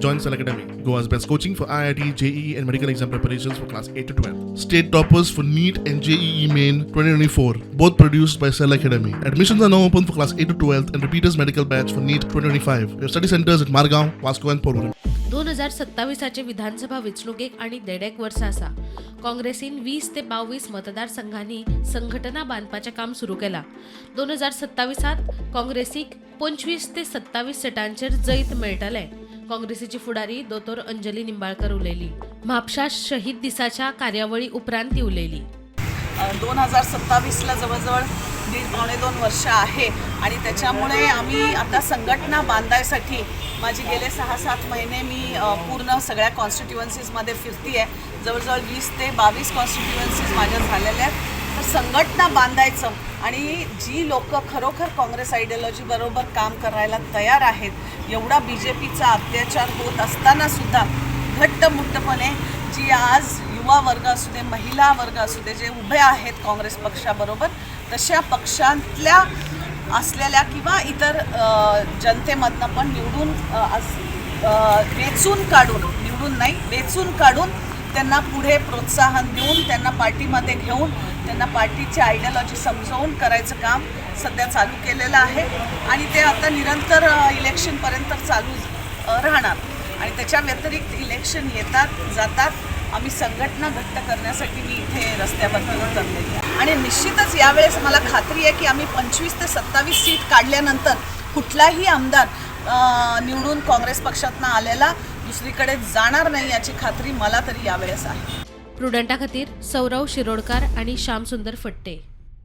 Join Cell Academy, Goa's best coaching for IIT, JEE, and medical exam preparations for class 8 to 12. State toppers for NEET and JEE Main 2024, both produced by Cell Academy. Admissions are now open for class 8 to 12 and repeaters medical batch for NEET 2025. We have study centers at Margaon, Vasco, and Porvorim. 2027चे विधानसभा वेंचणुकेक आनी देडेक वर्सा आसा. काँग्रेसीन 20 ते 22 मतदारसंघांनी संघटना बांदपाचें काम सुरू केलां. 2027त काँग्रेसीक 25 ते 27 सिटांचेर जैत मेळटलें, काँग्रेसीची फुडारी दोतोर अंजली निंबाळकर उलयली. म्हापशा शहीद दिसाच्या कार्यावळी उपरांत ती उलयली. 2027ला जवळजवळ दीड 1.75 वर्ष आहे आणि त्याच्यामुळे आम्ही आता संघटना बांधायसाठी माझी गेले 6-7 महिने मी पूर्ण सगळ्या कॉन्स्टिट्युअन्सीजमध्ये फिरती आहे. जवळजवळ 20 ते 22 कॉन्स्टिट्युअन्सीज माझ्या झालेल्या आहेत. तर संघटना बांधायचं आणि जी लोकं खरोखर काँग्रेस आयडिओलॉजीबरोबर काम करायला तयार आहेत, एवढा बीजेपीचा अत्याचार होत असतानासुद्धा घट्टमुट्टपणे जी आज युवा वर्ग असू दे, महिला वर्ग असू दे, जे उभे आहेत काँग्रेस पक्षाबरोबर, तशा पक्षातल्या असलेल्या किंवा इतर जनतेमधनं पण निवडून वेचून काढून, निवडून नाही, वेचून काढून त्यांना पुढे प्रोत्साहन देऊन, त्यांना पार्टीमध्ये घेऊन, त्यांना पार्टीची आयडिओलॉजी समजवून करायचं काम सध्या चालू केलेलं आहे आणि ते आता निरंतर इलेक्शनपर्यंत चालू राहणार. आणि त्याच्या व्यतिरिक्त इलेक्शन येतात जातात, आम्ही संघटना घट्ट करण्यासाठी मी इथे रस्त्यावरती उतरलेली आहे. आणि निश्चितच यावेळेस मला खात्री आहे की आम्ही 25 ते 27 सीट काढल्यानंतर कुठलाही आमदार निवडून काँग्रेस पक्षातनं आलेला दुसरीकडे जाणार नाही, याची खात्री मला तरी यावेळेस आहे. प्रुडंटा खातीर सौरव शिरोडकार आणि श्यामसुंदर फट्टे.